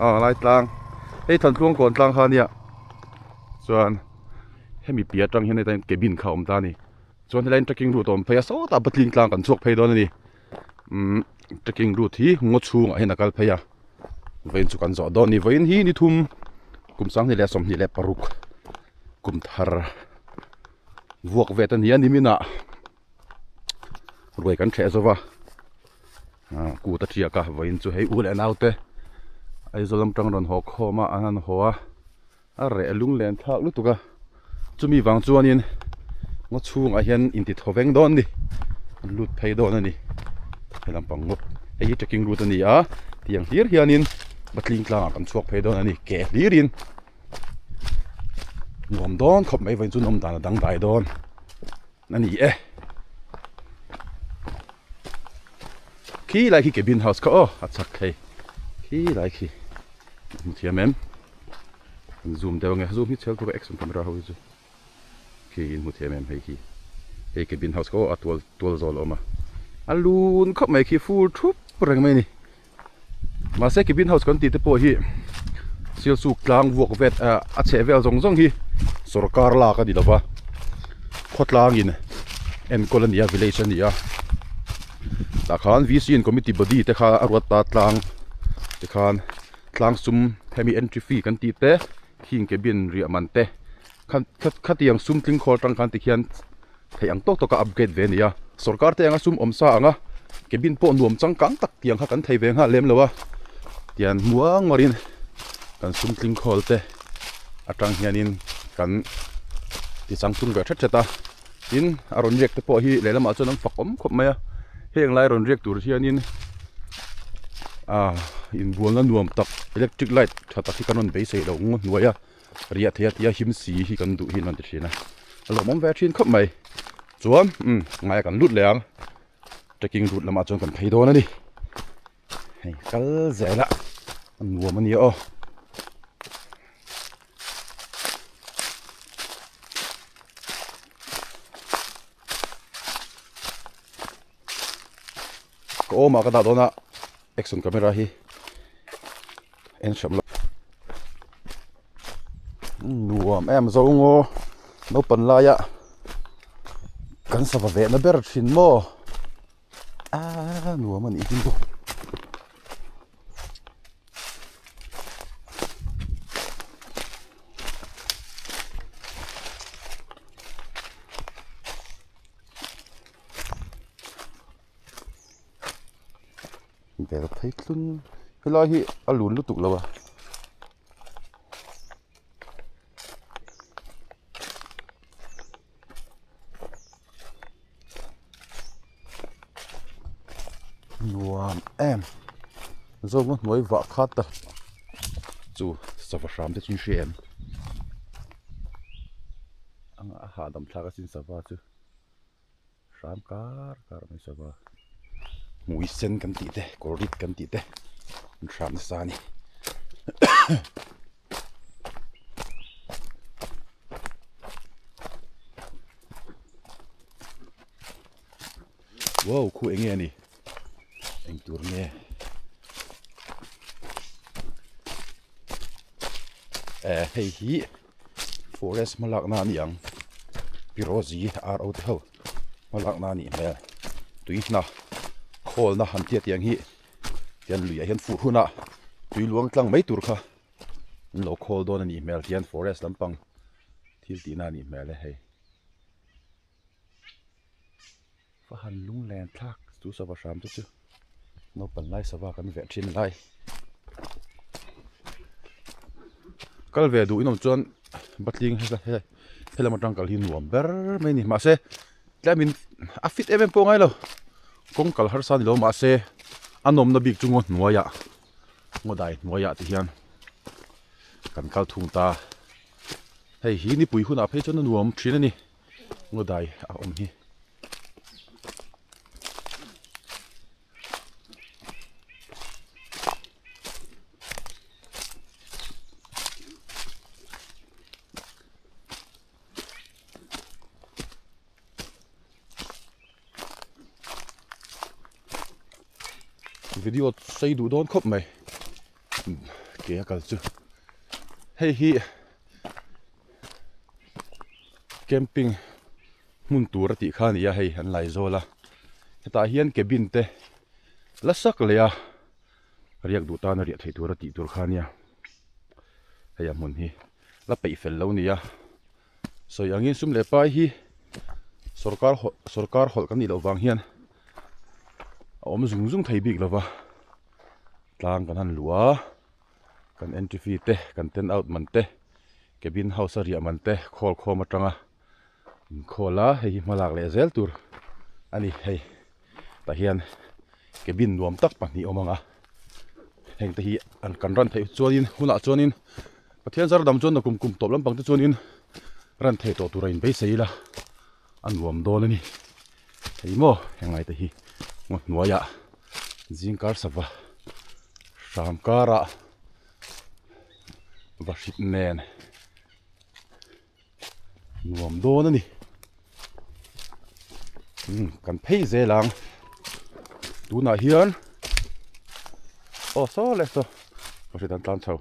Aw lai tlang hei Thantluang kawn tlang kha ania chuan hemi piah atang hian hetah hian cabin kha a awm ta a ni chuan helaiin trekking route a awm phei a sawtah patling tlang kan chhuak phei dawn a ni umm trekking route hi ngaw chhungah hian a kal phei a vawiin chu kan zawh dawn a ni vawiin hi ni thum kum 2026 kum thar vuak vet a ni a niminah ruai kan ṭheh zo va ah kut a ṭiak a vawiin chu hei u leh naute Aizawl lam ṭang rawn haw khawm a an han haw a a reh lung len thlak lutuk a chumi vang chuanin ngaw chhungah hian inti thaw veng dawn a ni an lut phei dawn a ni he lampang ngawt hei hi trekking route a ni a tiang hlir hianin patling tlangah kan chhuak phei dawn a ni ke hlirin. Nuam dawn khawp mai vawiin chu nawm dan a dangdai dawn a ni e. Khi lai khi cabin house kha aw a chak thei khi lai khi hmu thiam em an zoom deuh ange zoom hi chhel tur a action camera ho hi chu khi in hmu thiam em hei khi hei cabin house kha aw a tual tual zawl a awm a a lun khawp mai khi fur thup reng mai a ni. Mahse cabin house kan tih te pawh hi Sialsuk tlang vuak vet ah a chheh vel zawng zawng hi sorkar lak a ni lova khawtlangin enkawl a ni a village a ni a tah khan V C in committee body te kha a ruat ta tlang tikhan tlang sum hemi entry fee kan tih te khing cabin riah man te khatiang sum tling khawl atang khan tikhian theih ang tawk tawk a upgrade ve a ni a sorkar te anga sum awm sa ang a cabin pawh nuam changkang tak tiang kha kan thei ve nghal lem lo a tian muang marin kan sum tling khawl te atang hianin kan ti changtlung ve thet thet a tin a rawn riak te pawh hi lehlamah chuan an fak awm khawp mai a heng lai rawn riak tur hianin ah inbualna nuam tak electric light tha tak hi kan rawn beisei loh ngawt hnuai a. Riah thei a tia him si hi kan duh hi an ti thin a, a lawmawm ve thin khawp mai. Chuan umm ngaia kan lut leh ang, trekking route lamah chuan kan phei dawn a ni. Hei kal zel a, a nuam a nia aw. Ka awmah ka dah dawn a, action camera hi en hram lo. Nuam em zo ngaw naupang laia kan sava vehna ber thin maw aaa nuam a nih hi maw. Bel phei tlun helai hi a lun lutuk lo a. Nuam em zawng a hnuai vah khat a chu sava hram te chu in hria em a hahdam thlak asin sava chu. Hram kar kar mai sava hmui sen kan tih te kawr rit kan tih te an hram nasa a ni. Wow khu eng nge a ni eng tur nge eh hei hi. Forest hmalakna a ni ang Pirozi R O te ho hmalakna a nih hmel tui hna khawlna han tia tiang hi tian luiah hian fur hunah tui luang tlang mai tur kha an lo khawl dawn a nih hmel tian forest lampang thil tihna a nih hmel e hei. Va han lung len thlak chu sava hram te chu naupang lai sava kan veh thin lai kal ve duh in awm chuan batling helam atang kal hi nuam ber mai a ni mahse tlem in a fit em em pawh ngai lo kawng kal harsa ni lo mahse a nawmna bik chu ngaw hnuaiah ngaw dai hnuaiah ti hian kan kal thung ta hei hi nipui hunah phei chuan a nuam thin a ni. Ngaw dai a awm hi. Video sei duh dawn khawp mai. Ke a kal chu hei hi camping hmun tur a tih kha a ni a hei an lai zawl a hetah hian cabin te la sak leh a riak duh tan a riah theih tur a tih tur kha a nia hei a hmun hi la peih fel lo a ni a sawi angin sum leh pai hi sawrkar sawrkar hawlh kan nih loh vang hian a awm zung zung thei bik lo va tlang kan han luh a kan entry fee te kan tent out man te cabin house a riah man te khawl khawm atanga inkhawl a hei hi hmalak leh zel tur a ni hei tah hian cabin nuam tak pahnih awm ang a heng te hi an kan ran theih chuanin hunah chuanin Pathian zar dam chuan nakum kum tawp lampang te chuanin ran thei tawh tur a inbeisei ila a nuam dawn a ni hei maw henglai te hi ngaw hnuaiah zingkar sava hram karah vahrit nen nuam dawn a ni umm kan phei zel ang tunah hian aw saw leh saw ka hriat an tlan chho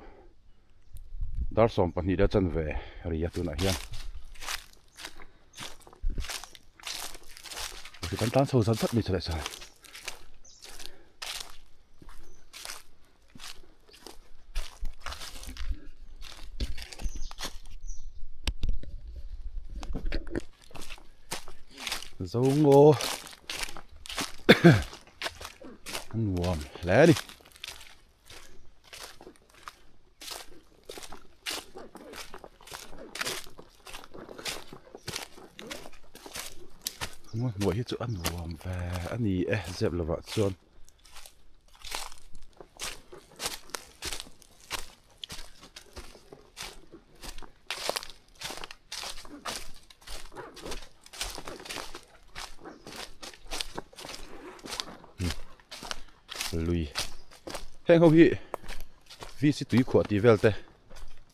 dar 12 leh chanve a ri a tunah hian ka hriat an tlan chho zat zat mai chu leh chuan. Zongaw a nuam hle a ni. Ngaw hnuai hi chu a nuam ve a ni e zep lovah chuan. Lui heng ho hi VC tui khuah tih vel te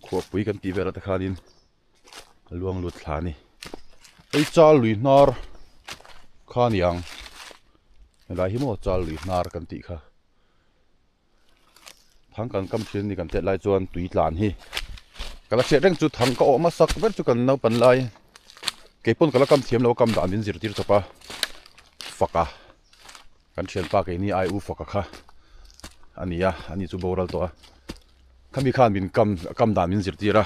khuahpui kan tih vel ah te khanin a luang lut thla a ni hei chal lui hnar kha a ni ang helai hi maw chal lui hnar kan tih kha thang kan kam thin a ni kan hriat lai chuan tui tlan hi ka la hriat reng chu thang ka awh hmasak ber chu kan naupan lai keipawn ka la kam thiam lo a kam dan min zirtir chawp a fak a. Kan thianpa keini ai u faka kha a ni a, ani chu boral tawh a. Khami khan min kam kam dan min zirtir a,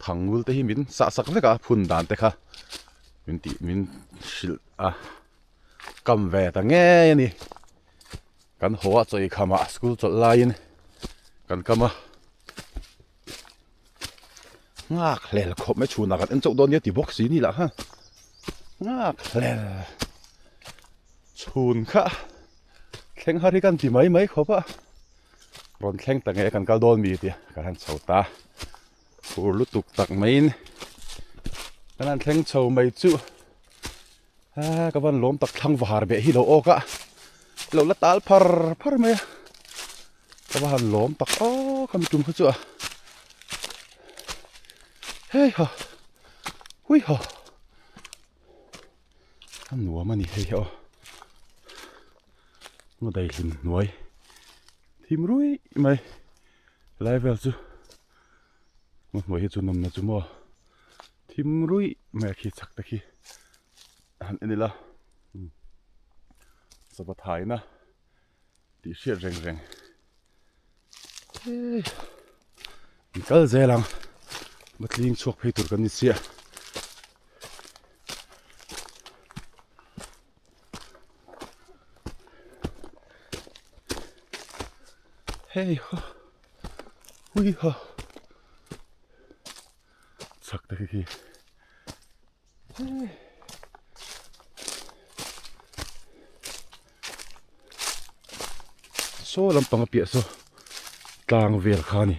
thangul te hi min sah sak vek a, phun dan te kha min tih min hrilh a, kam ve ta ngei a ni. Kan haw a chawi khamah school chawlh laiin kan kam a, nghak hlel khawp mai chhunah kan en chauh dawn nia ti bawk si ni lah khan nghak hlel. Chhun kha thleng har hi kan ti mai mai khawp a, rawn thleng ta nge kan kal dawn mi tia kan han chho ta, fur lutuk tak maiin kan han thleng chho mai chu a ka van lawm tak thlang var beh hi lo awk a, lo la tal phar phar mai a, ka va han lawm tak aw khami tum kha chu a hei ha hui ha. A nuam a ni hei hi aw ngaw daihlim hnuai thim ruih mai helai vel chu ngaw hnuai hi chu nawmna chu maw thim ruih mai a khi chak te khi han en ila sava thaina tih hriat reng reng in kal zel ang patling chhuak phei tur kan ni chiah hei ha hui ha chak te khi Saw lampang a piah saw tlang vel kha a ni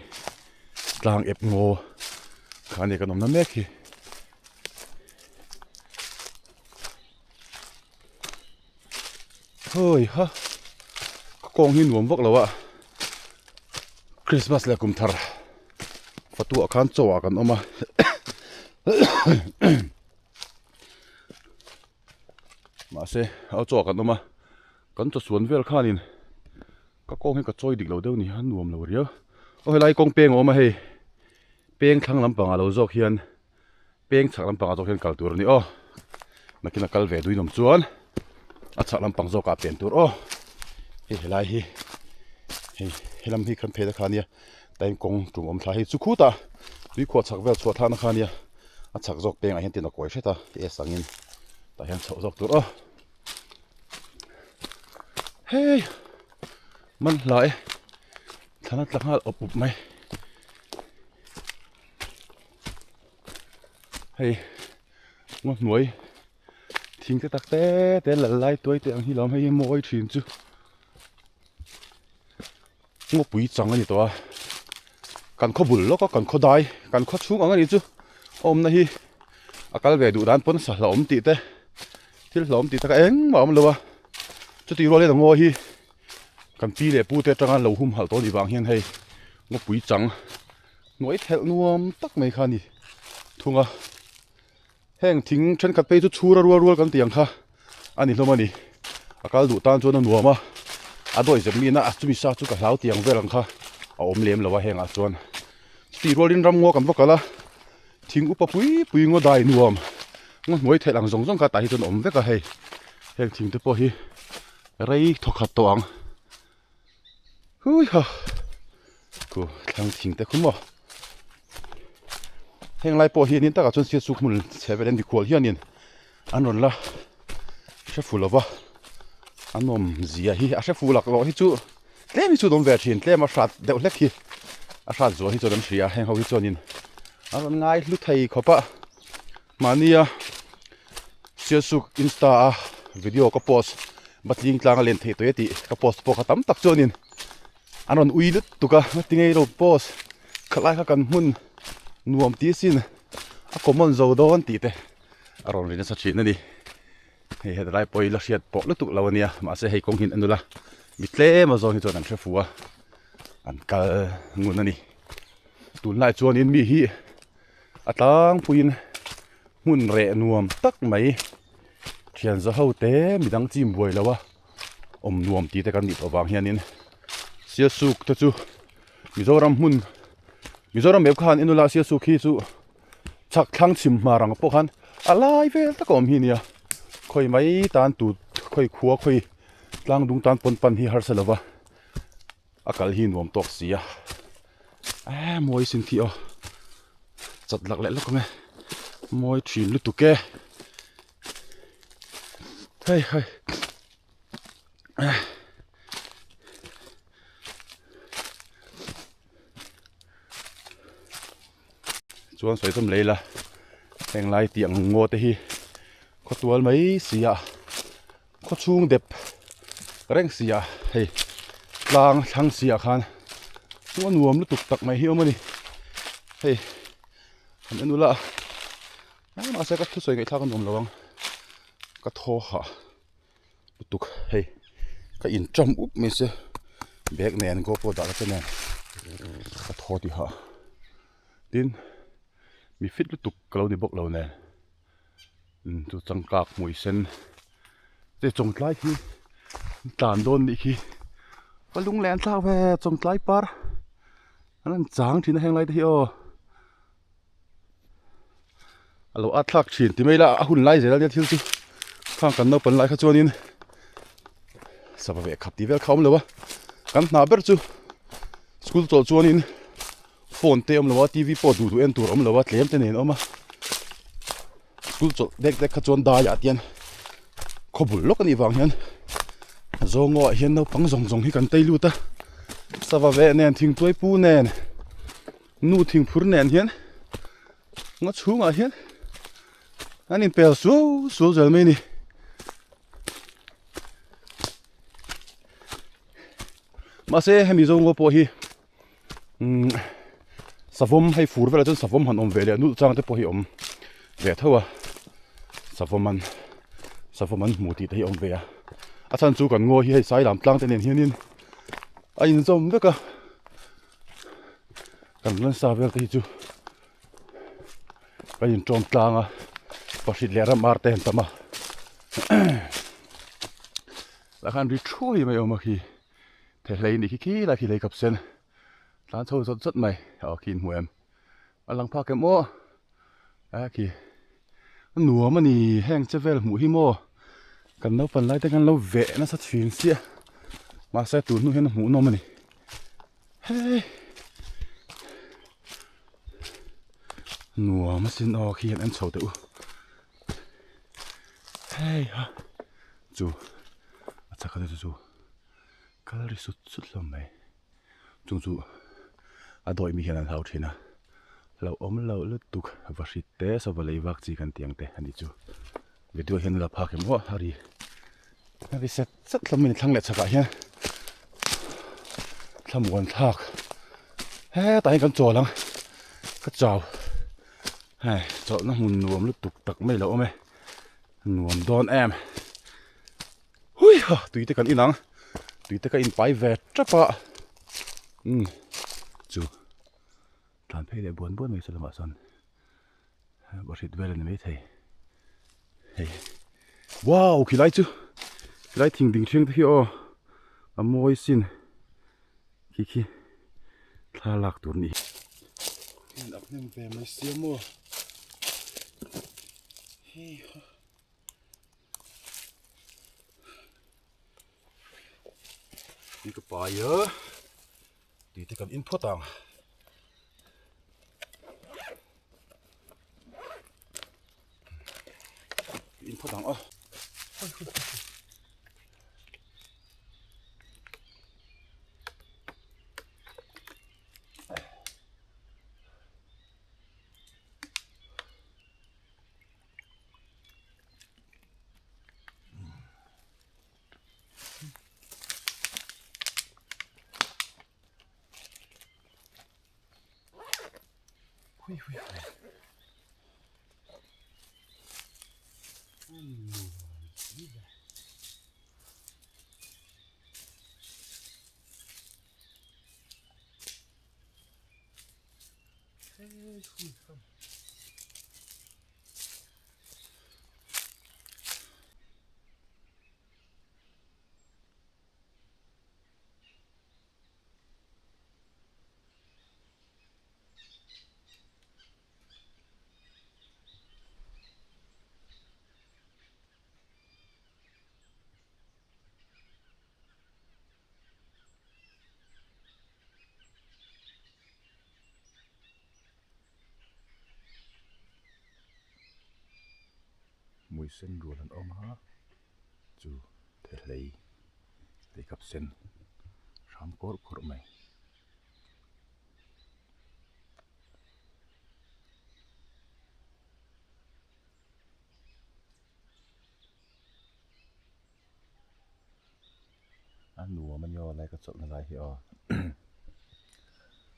tlang ep ngaw kha a ni kan awmna mek hi. Hawi ha ka kawng hi nuam vak lo a Christmas leh kum thar fatuah khan chaw ah kan awm a mahse a chaw ah kan awm a kan chaw suan vel khanin ka kawng hi ka chawi dik lo deuh a ni a nuam lo riau. Aw helai kawng peng a awm a hei peng thlang lampangah lo zawk hian peng chhak lampangah zawk hian kal tur a ni aw nakin a kal ve duin awm chuan a chhak lampang zawkah pen tur aw hei helai hi hei helam hi kan phei na kha ania tain kawng tum awm thla hei chu khutah tuikhuah chhak vel chhuah thlakna kha ania a chhak zawk pengah hian tin a kawi hret a s angin tah hian chhoh zawk tur aw hei man hla e thlan a tla nghal awp awp mai hei ngaw hnuai thing te tak te te lal lai tuai te ang hi lo awm hei hi mawi thin chu ngawpui chang a ni tawh a kan khaw bul lawk a kan khaw dai kan khaw chhung ang a ni chu a awmna hi a kal ve duh dan pawn sa hlauhawm tih te thil hlauhawm tih te kha engmah a awm lo a chutih rualin a ngaw hi kan pi leh pu te atanga lo humhalh tawh a nih vang hian hei ngawpui chang hnuai thelh nuam tak mai kha a ni thung a heng thing thenkhat phei chu chhura rual rual kan tih ang kha a ni hlawm a ni a kal duh tan chuan a nuam a a dawi zep mi na a chumi sa chu ka hlau tih ang vel ang kha a awm lem lo a hengah chuan chutih rualin ramngaw kan va kal a thing upa pui pui ngaw dai nuam ngaw hnuai theih ang zawng zawng kha tah hi chuan a awm vek a hei heng thing te pawh hi rei thawkhat tawh ang. Hui ha ku thlang thing te khu maw heng lai pawh hi nin takah chuan siat suk hmun chhe vel an mikhual hianin an rawn la hre fu lova a nawm zia hi a hre fu lak loh hi chu tlem hi chu an awm ve thin tlem a hrat deuh hlek hi a hrat zual hi chuan an hria heng ho hi chuanin an rawn ngai hlu thei khawp a mahnia Sialsuk insta a video ka post Batling tlang a len theih tawih a tih ka post pawh kha tam tak chuanin an rawn ui lut tuk a ngati ngei lo post khalai kha kan hmun nuam tih sin a common zo dawn tih te a rawn ri nasa thin a ni hei heta lai pawh hi la hriat pawh lutuk lo a nia mahse hei kawng hin a nula mi tlem a zawn hi chuan an hre fu a an kal ngun a ni tunlai chuanin mi hi a tlangpuiin hmun reh nuam tak mai thian za ho te midang chim buai lo a awm nuam tih te kan nih tawh vang hianin sialsuk te chu Mizoram hmun Mizoram map khan en ula sialsuk hi chu chhak thlang chhim hmar ang pawh khan a lai vel tak a awm hi nia khawi mai tan tu khawi khua khawi tlang dung tan pawn pan hi harsa lo va a kal hi nuam tawk si a eee mawi sin khi aw chat lak leh lawk ang e mawi thin lutuk e hei hei chuan sawi zawm lei la heng lai tih ang ngaw te hi khawtual mai si a khaw chhung dep reng si a hei tlang thlang si ah khan chu a nuam lutuk tak mai hi a awm a ni hei han en ula mahse ka thusawi ngaihthlak a nuam lo ang ka thaw hah lutuk hei ka in ṭam up mai se bag nen GoPro dah na te nen ka thaw tih hah tin mi fit lutuk ka lo ni bawk lo nen. Chu changkak hmui sen te chawngtlai khi tlan dawn nih khi ka lung leh an thlak ve chawngtlai par an rawn chang thin a heng lai te hi aw a lo at thlak thin ti mai ila a hun lai zel ania thil chu khang kan naupang lai kha chuanin sava ve khat tih vel kha a awm lo a kan hna ber chu school chawlh chuanin. Phone te awm lo a tv pawh duh duh en tur awm lo a tlem te nen a awm a school chawlh dek dek kha chuan daiah te hian khaw bul lawk a nih vang hian zawngaw ah hian naupang zawng zawng hi kan tei lut a sava veh nen thingtuai pu nen nu thingphur nen hian ngaw chhungah hian an inpel suau suau zel mai a ni. Mahse hemi zawngaw pawh hi. Umm savawm hei fur velah chuan savawm han awm ve leh nulh chang te pawh hi awm ve tho a savawm an savawm an hmu tih te hi awm ve a a chhan chu kan ngaw hi hei sai lam tlang te nen hianin a inzawm vek a kan nasa vel te hi chu kan intawm tlang a pahrit leh ram ar te an tam a tah khan ri thuai mai a awm a khi. Thehlei nih khi khi lai khi lei kap sen. Tlan chho zawt zawt mai aw khi in hmu em a lang phak em aw a khi a nuam a ni heng che vel hmuh hi maw kan naupang lai te khan lo veh nasa thin sia mahse tun hnu hian a hmuh nawm a ni hei nuam asin aw khi hian en chho teh u hei ha chu a chak a chu chu kal ri sut sut hlawm mai. Chung chu a dawih mi hian an hlau thin a, hlauhawm loh lutuk va hrit te sava lei vak chi kan tih ang te a nih chu. Video hian la phak em aw a ri a ri set set hlawm in thlang leh chhakah hian thlamuan thlak hetah hian kan chawl ang ka chau hei chawlhna hmun nuam lutuk tak mai lo awm e nuam dawn em. Hui ha tui te kan in ang tui te ka in pai ve tap a umm chu tlan phei leh buan buan mai saw lamah sawn bahrit vel a ni maithei hei wow khilai chu khilai thing ding ṭhing te khi aw a mawi sin khi khi thla lak tur a ni hi a hnem ve mai sia maw hei ha. Tui ka pai a tui te kan in phawt ang in phawt ang aw. Hui hui hui. Hey, hui hui. Hmui sen rual an awm a chu thehlei lei kap sen hram kawrh kawrh mai. A nuam a ni aw lai ka chawlhna lai hi aw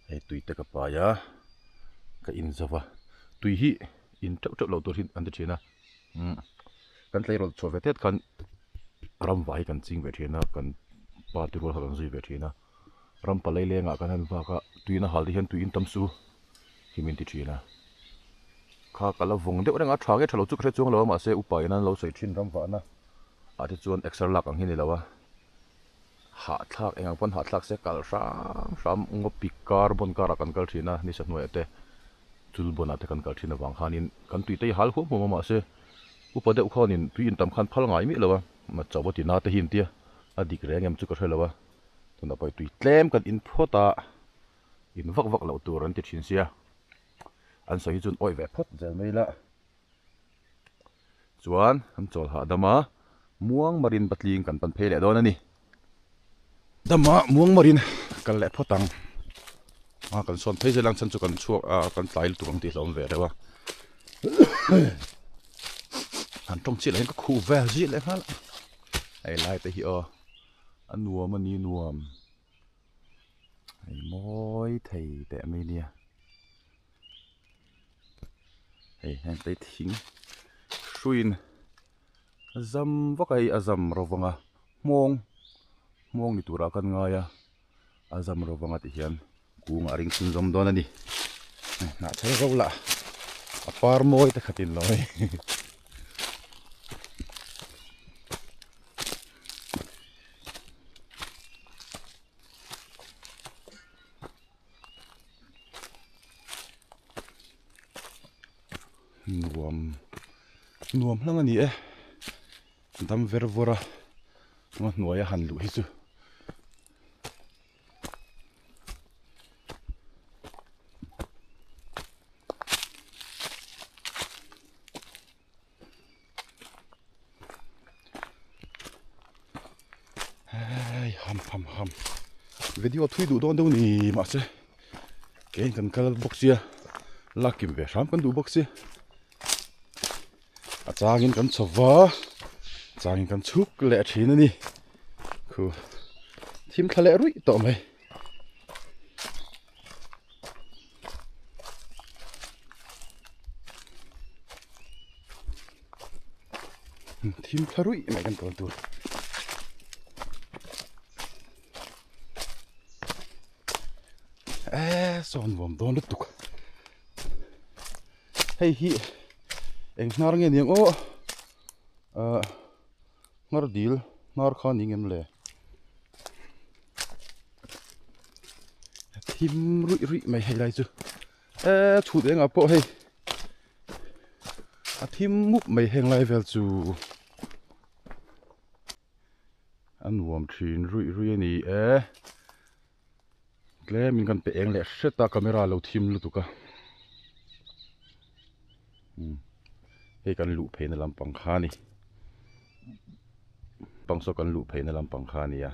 hei tui te ka pai a ka in zo va tui hi in teuh teuh loh tur hi an ti thin a umm kan tleirawl chhuah ve tet khan ram vai hi kan ching ve thin a kan pa te rual kha kan zui ve thin a ram palai lengah kan han vak a tuiin a hal te hian tui in tam su hi min ti thin a kha ka la vawng deuh reng a tha nge tha lo chu ka hre chuang lo a mahse upa in an lo sawi thin ram vahna ah te chuan exer lak ang hi a ni lo a hahthlak eng ang pawn hahthlak se kal hram hram ngaw pik kar bawn karah kan kal thin a ni sahnuaiah te chul bawnah te kan kal thin avang khanin kan tui te hi hal huam huam a mahse upa deuh khanin tui in tam khan phal ngai miah lo a chauh a ti na te hi an tia a dik reng em chu ka hre lo a tunah pawh tui tlem kan in phawt a. In vak vak loh tur an ti thin sia, an sawi hi chuan awih ve phawt zel mai la. Chuan an chawl hahdam a, muang marin patling kan pan phei leh dawn a ni. Dama muang marin kal leh phawt ang, a kan sawn phei zel ang chhan chu kan chhuak a kan tlai lutuk ang tih hlauhawm ve reuh a. Han tawng chiah lah hian ka khuh vel zia leh nghal a, hei lai te hi aw a nuam a ni nuam. Hei mawi thei teh mai nia hei heng te thing hruiin a zam vak a hei a zam ro vang a hmawng hmawng ni turah kan ngai a a zam ro vang a ti hian kungah a ring chhunzawm dawn a ni hnah thar ro lah a par mawi te khatin lo hei. Nuam nuam hlang a ni e dam ver vawr a ngaw hnuai a han luh hi chu. Hei ham ham ham video thui duh dawn deuh ni mahse keiin kan kal bawk sia lak kim ve hram kan duh bawk sia a changin kan chho va a changin kan chhuk leh thin a ni khu thim thla leh ruih tawh mai. Thim thla ruih mai kan tawn tur. Eee sawn nuam dawn lutuk. Hei hi eng hnar nge niang aw ah hnar dil hnar kha ni ngem le. Thim ruih ruih mai hei lai chu eee chhut engah pawh hei a thim mup mai heng lai vel chu a nuam thin ruih ruih a ni e tlem in kan pe eng leh hret a camera lo thim lutuk a hei kan luh phei na lampang kha a ni. Pang saw kan luh pheina lampang kha a nia.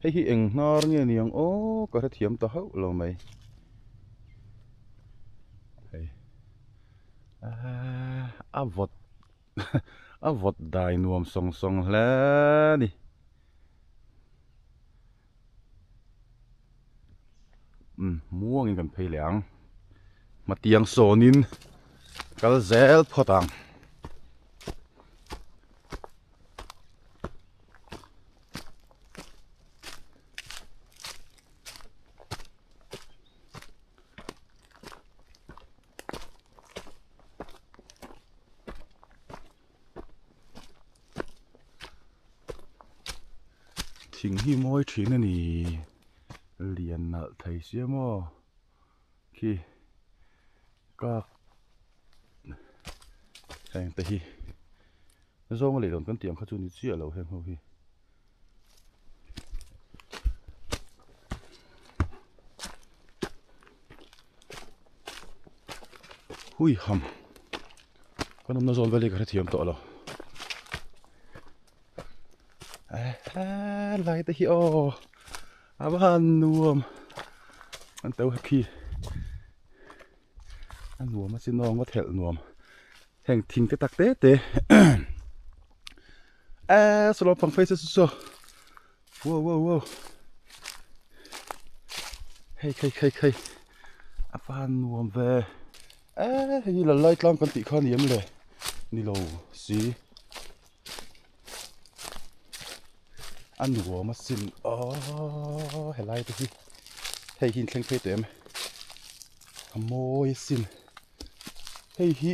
Hei hi eng hnar nge ni ang aw ka hrethiam ta hauh lo mai. Hei aaa a vawt a vawt dai nuam sawng sawng hle a ni. Umm muangin kan phei leh ang. Hmatiang sawnin kal zel phawt ang. Thing hi mawi thin a ni lian nalh thei sia maw khi kak heng te hi zawnga leihlawn kan tih ang kha chu ni chiah lo heng ho hi. Hui ham kan awmna zawn vel hi ka hrethiam tawh lo eh lai te hi aw a va han nuam an to khi a nuam a sin aw ngaw thelh nuam heng thing te tak te te eh saw lampang phei se chu saw Wow wow wow Hei khei khei khei a van nuam ve eh hei hi lalai tlang kan tih kha ni em le ni lo si a nuam a sin aww helai te hi hei hi in thleng phei teh em a mawi a sin hei hi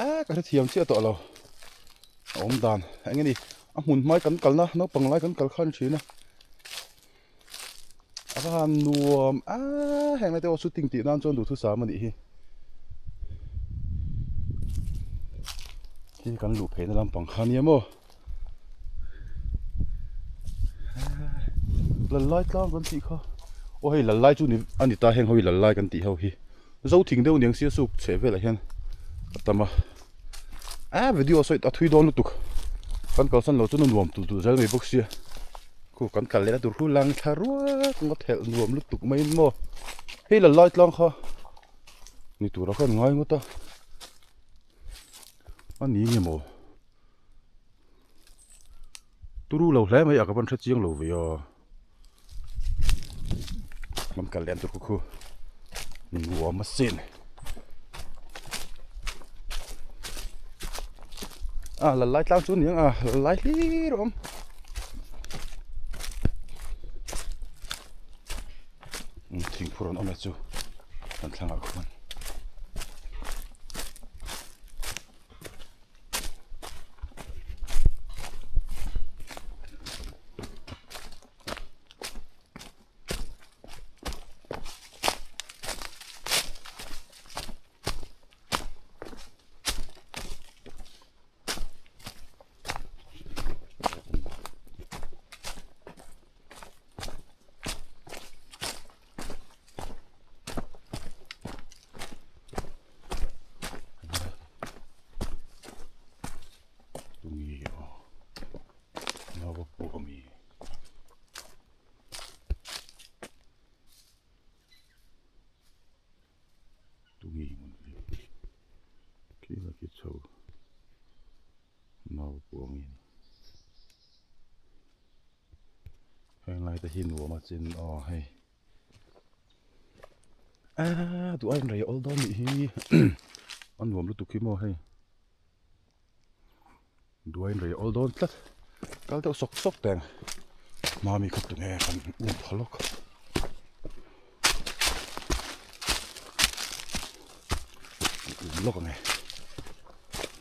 eh ka hrethiam chiah tawh lo a awm dan eng nge ni A hmun hmai kan kalna naupang lai kan kal khan thin a a va han nuam a heng lai te pawh shooting tih nan chuan duhthusam a nih hi khi kan luh phei na lampang kha nia maw lal lai tlang kan tih kha aw hei lal lai chu a ni ta heng ho hi lal lai kan tih ho hi zo thing deuh niang sia suk chheh velah hian a tam a. A video sawi a thui dawn lutuk kan kalsan lo chuan a nuam tulh tulh zel mai bawk sia khu kan kal leh na tur khu lang thla ruak ngawt helh nuam lutuk mai in maw hei la lai tlang kha ni tura khan ngai ngawt a a ni nge maw turu lo hle mai a ka van hre chiang lo ve a kan kal leh tur khu khu nuam a sin a la lai tlang chu niang a la lai hlir a awm thingphur an awm e chu kan thlangah khuan. te hi nuam a chin aw hei aaa duh aiin rei awl dawn nih hi a nuam lutuk hi maw hei duh aiin rei awl dawn tlat kal deuh sawk sawk teng mami kha tunge kan um pha lawk. Lawk ang e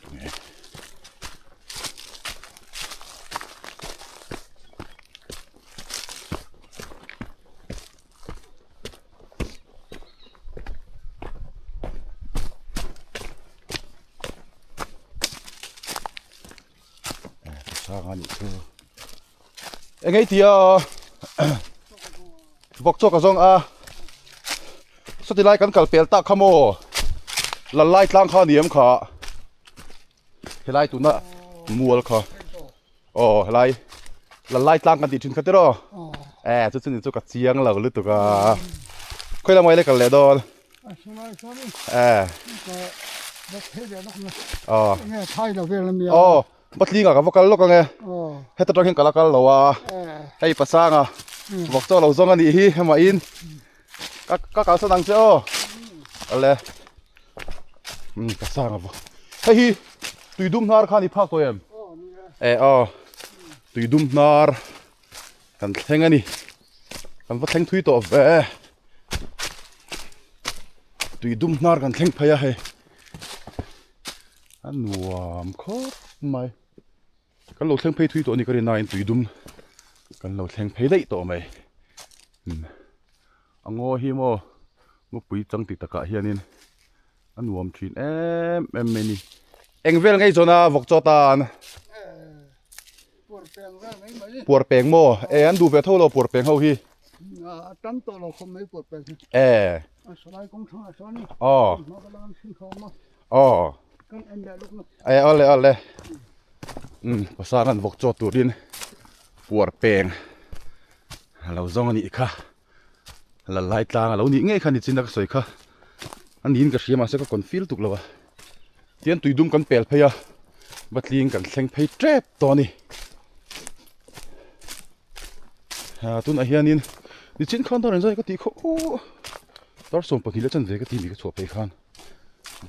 tunge sang a nih chu eng ei tia vawk chaw ka zawng a sawti lai kan kal pel tak kha maw lal lai tlang kha a ni em kha helai tuna mual kha aw helai lal lai tlang kan tih thin kha tiraw e chu chu ni chu ka chiang lo lutuk a khawi lamah ila kal leh dawn e aw aw Patling ah ka va kal lawk ang e. Heta tang hian ka la kal lo a. Hei Pasanga vawk chaw lo zawng a nih hi hema in ka ka kalsan ang che aw. Ale um Pasanga vawk. Hei hi tuidum hnar kha ni phak tawh em? E aw tuidum hnar kan thleng a ni. Kan va thleng thui tawh ve. Tuidum hnar kan thleng phei a hei. A nuam khawp mai kan lo thleng phei thui tawh a ni ka rin nain tui dum kan lo thleng phei daih tawh mai umm a ngaw hi maw ngawpui chang ti takah hianin a nuam thin em em mai a ni eng vel ngei zawn a vawk chaw tan puar peng maw e an duh ve tho lo puar peng ho hi a tam tawh lo khawp mai puar peng hi e a salai kawng thangah sawn aw Aw. E awle awle. Um pasang an vawk chaw turin puar peng a lo zawng a nih kha. La lai tlang a lo nih ngei kha ni chin a ka sawi kha. A niin ka hria mahse ka confeel tuk lo a. Tian tuidum kan pel phei a batling kan thleng phei tep tawh a ni. Ha tunah hianin nichin khan dar engzai ka tih kha aw dar 12 leh chanve ka ti ni ka chhuah phei khan.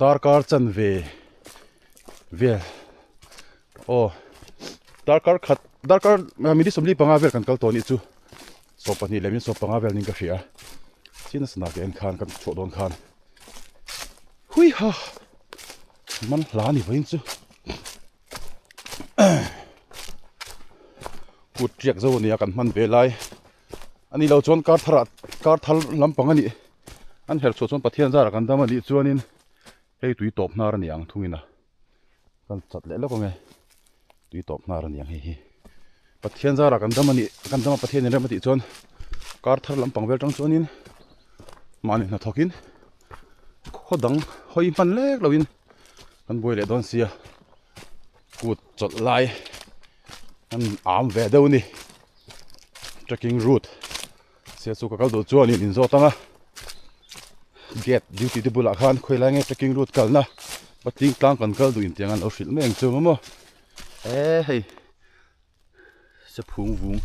Darkar chanve vel aw darkar khat darkar minute 45 vel kan kal tawh anih chu 12 leh minute 15 vel niin ka hria a chin a sana ke en khan kan chhuah dawn khan hui ha man hla a ni vawiin chu kut tiak zo ania kan hman ve lai a ni lo chuan kar thar ah kar thar lampang a nih an herh chhuah chuan Pathian zarah kan dam a nih chuanin hei tui tawp hnar a ni ang thungin a kan chat leh lawk ang e tui tawp hnar a ni ang hei hi Pathian zarah kan dam a nih kan dam a Pathian in rem a tih chuan kar thar lampang vel tang chuanin mahni hnathawkin khaw dang hawi hman lek loin kan buai leh dawn sia kut chawlh lai an am ve deuh a ni. Trekking route sia chu ka kal duh chuan in inzawt ang a gate duty te bulah khan khawi lai nge trekking route kalna patling tlang kan kal duh intiang an lo hrilh mai ang chu maw e hei sephung vung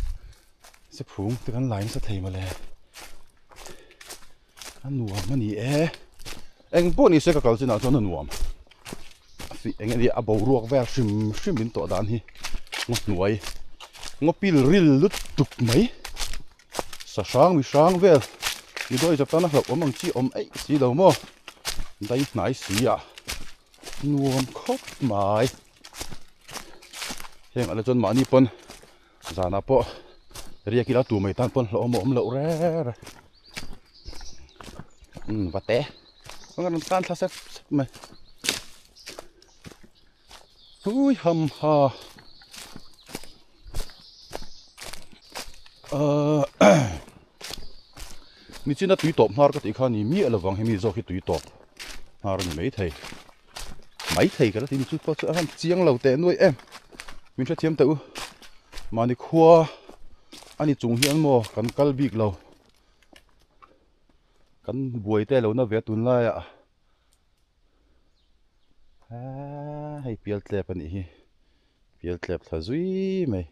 sephung te kan lai nasa thei mawle a nuam a ni e eng pawh ni se ka kal chinah chuan a nuam eng enge a boruak vel hrim hrim in tawh dan hi ngaw hnuai ngaw pil ril lutuk mai sa hrang mi hrang vel mi dawi zap tana hlauh awm ang chi awm eih si lo maw dai hnai si a nuam khawp mai heng ah te chuan mahni pawn Zanah pawh riak ila tu mai tan pawn hlauhawm a awm loh reng reng umm va te a rawn tan thla sep sep mai hui ham ha ahh nichina tui tawp hnar ka tih kha ni miah lovang hemi zawk hi tui tawp hnar a ni maithei. Mai thei ka la ti ni chu pawh chu a han chiang lo teh nuai em min hrethiam teh u mahni khua a ni chung hian maw kan kal bik lo kan buai te lo na ve tun laiah aa hei pial tlep a nih hi pial tlep thla zui mai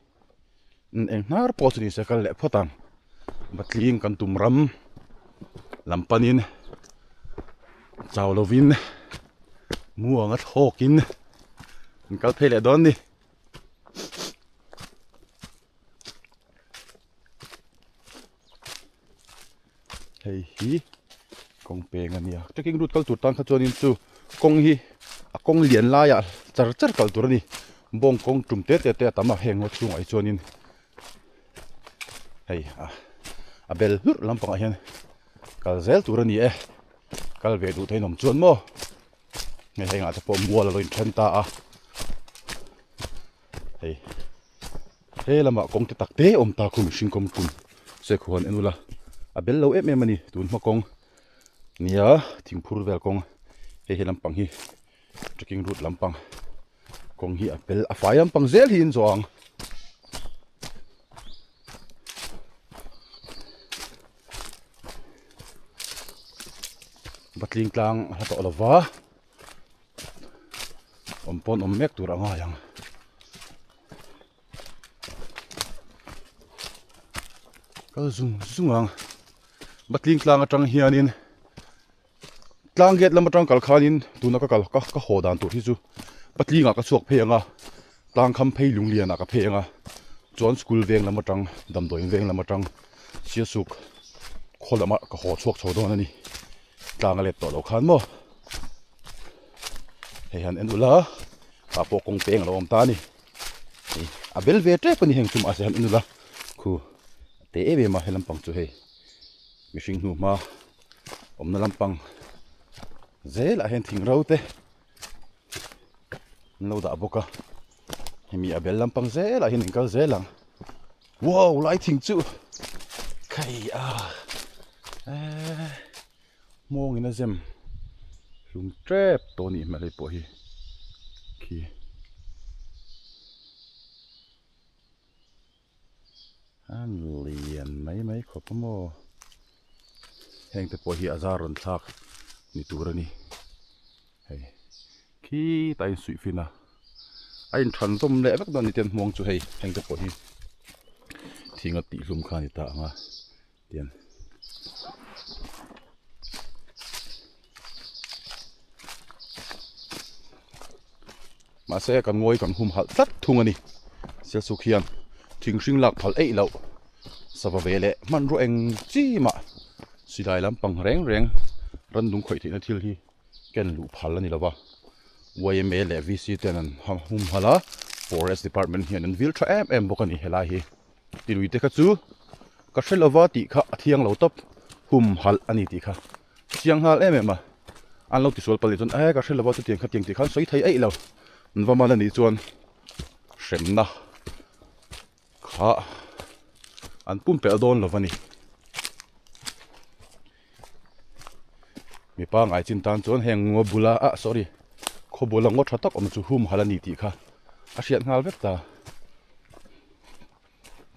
eng hnar pawh chu ni se kal leh phawt ang. Batling kan tum ram lam panin chau lovin muanga thlawkin an kal phei leh dawn a ni. Hei hi kawng peng a nia trekking route kal tur tan kha chuanin chu kawng hi a kawng lian laiah char char kal tur a ni bawng kawng tum te te te a tam a heng ngaw chhungah hi chuanin hei a a bel hlurh lampangah hian kal zel tur a ni e kal ve duh thein awm chuan maw hei hengah te pawh mual a lo inthen ta a hei he lamah kawng te tak te awm ta khu mihring kawng tum se khuan en ula a bel lo em em a ni tun hma kawng nia thingphur vel kawng hei he lampang hi trekking route lampang kawng hi a bel a fai lampang zel hi in zawh ang. Patling tlang a hla tawh lova. Awm pawn awm mek tur a ngai ang. Kal zung zung ang. Batling tlang atang hianin tlang gate lam atang kal khanin tuna ka kal ka ka haw dan tur hi chu patlingah ka chhuak phei ang a tlang kham phei lunglianah ka phei ang a chuan school veng lam atang damdawiin veng lam atang siasuk khaw lamah ka haw chhuak chho dawn a ni. Tlang a let tawh loh khan maw hei han en ula tah pawh kawng peng a lo awm ta a ni hei a bel ve tep a ni heng chu mahse han en ula khu a te em em a he lampang chu hei mihring hnu hma awmna lampang zelah hian thing ro te an lo dah bawk a hemi a bel lampang zelah hian in kal zel ang. Wow lai thing chu khai a eee hmawng in a zem hlum tep tawh a nih hmel hei pawh hi khi a lian mai mai khawp a maw heng te pawh hi a zar rawn thlak ni tur a ni hei. Khi ta in suih fin a a in than zawm leh vek dawn a ni ten hmuang chu hei heng te pawh hi thing a tih hlum kha a ni ta ang a tian mahse kan ngawi kan hum halh tlat thung a ni sialsuk hian thing hring lak phal eih loh sava ve leh hmanrua eng chi mah silai lampang reng reng rannung khawih theihna thil hi. Ken luh phal a ni lo va, yma leh VC ten an humhalh a, Forest Department hian an vil tha em em bawk a ni helai hi. Tilui te kha chu ka hre lova tih kha a thiang lo tawp, humhalh a ni tih kha chiang nghal em em a, an lo tisual palh leh chuan e ka hre lova chutiang kha tiang tih khan sawi thei eih lo, an va man a nih chuan hremna kha an pumpelh dawn lo va ni. Mipa ngai chin tan chuan heng ngaw bula ah sorry khaw bula ngaw tha tak awm chu hum hal a ni tih kha a hriat nghal vek ta.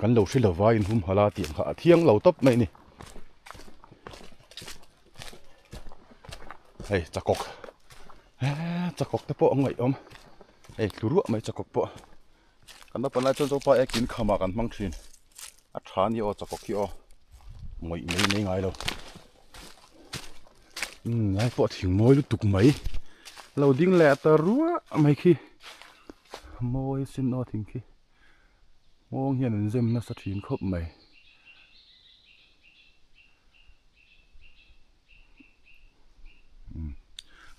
Kan lo hre lova in hum hal a tih ang kha a thiang lo tawp mai a ni. Hei chakawk eee chakawk te pawh a ngaihawm hei tlu ruah mai chakawk pawh. Kan naupang lai chuan zopa ek in khamah kan hmang thin a tha a ni aw chakawk hi aw ngawih mai mai ngai lo umm lai pawh a thing mawi lutuk mai lo ding leh ta ruah mai khi mawi sin aw thing khi nghawng hian an zem nasa thin khawp mai.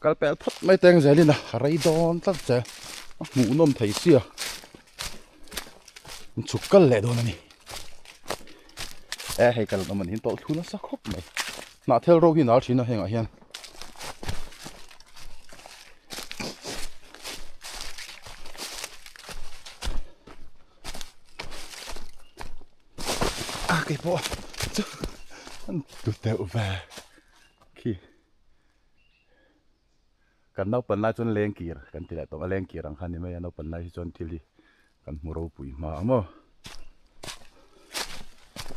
Kal pel phawt mai teng zelin a rei dawn tlat che a hmuh nawm thei sia an chhuk kal leh dawn a ni e hei kal awm a ni tawlh thlu nasa khawp mai hnahthel ro hi nal thin a hengah hian. A kei pawh chu an tu deuh ve khi kan naupan lai chuan lengkir kan ti leh tawp a lengkir ang kha ni mai a naupan lai hi chuan thil hi kan hmu ropui hma ang maw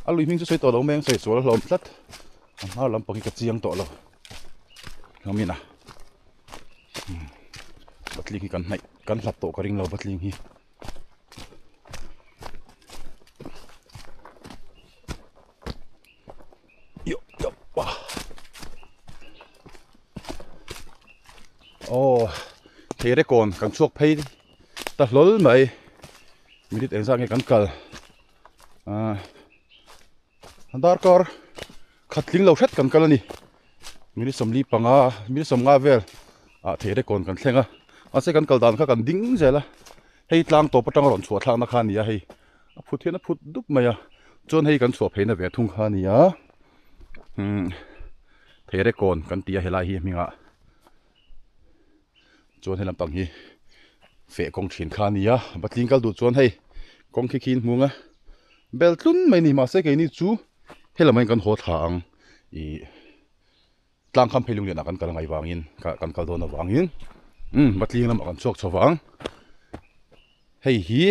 a lui hming chu sawi tawh lo mai ang sawi sual hlawm tlat a hnar lampang hi ka chiang tawh lo ngamin a patling hi kan hnaih kan hlat tawh ka ring lo patling hi. Aw Theirekawn kan chhuak phei ta hlawl mai minute engzah nge kan kal ah darkar khat tling lo hret kan kal a ni minute sawmli panga minute sawmnga vel ah Theirekawn kan thleng a mahse kan kal dan kha kan ding zel a hei tlang tawp atanga rawn chhuah thlakna kha a ni a hei a phut hian a phut dup mai a chuan hei kan chhuah pheina ve thung kha a ni a umm Theirekawn kan ti a helai hi hmingah. Chuan he lampang hi feh kawng thin kha a ni a patling kal duh chuan hei kawng khi khi in hmung a bel tlun mai a ni mahse keini chu helam ah hian kan haw thla ang ih tlang kham phei lunglian ah kan kal angai vangin kan kal dawn avangin umm patling lamah kan chhuak chho vang hei hi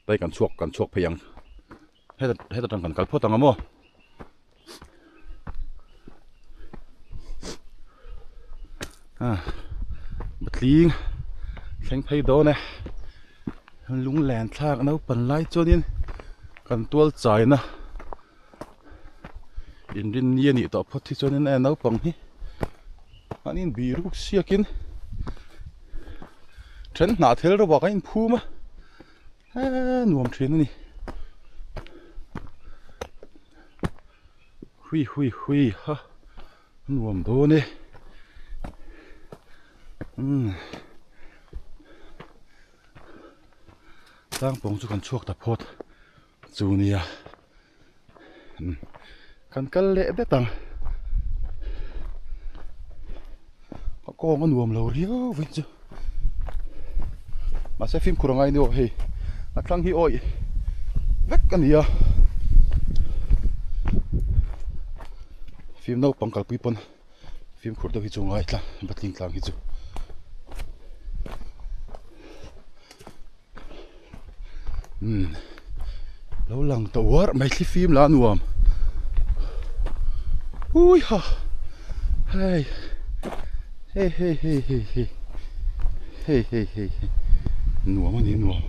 Hei kan chhuak kan chhuak phei ang heta heta tang kan kal phawt ang a maw ah patling thleng phei dawn e lunglen thlak naupan lai chuanin kan tual chaina inrinni a nih tawh phawt hi chuanin e naupang hi an inbih ruk siakin then hnah thel rawh ah kan inphum a eee nuam thin a ni hui hui hui ha nuam dawn e umm tlangpawng chu kan chhuak ta phawt. Chu nia kan kal leh det ang a kawng a nuam lo riau vek chu mahse fimkhur a ngai ni aw hei a thlang hi awih vek a ni a fim naupang kalpui pawn fimkhur deuh hi chu ngai tlang batling tlang hi chu. Umm lo lang ta uar mai thli fim lah a nuam ui ha hei hei hei hei hei hei hei hei hei hei nuam a ni nuam.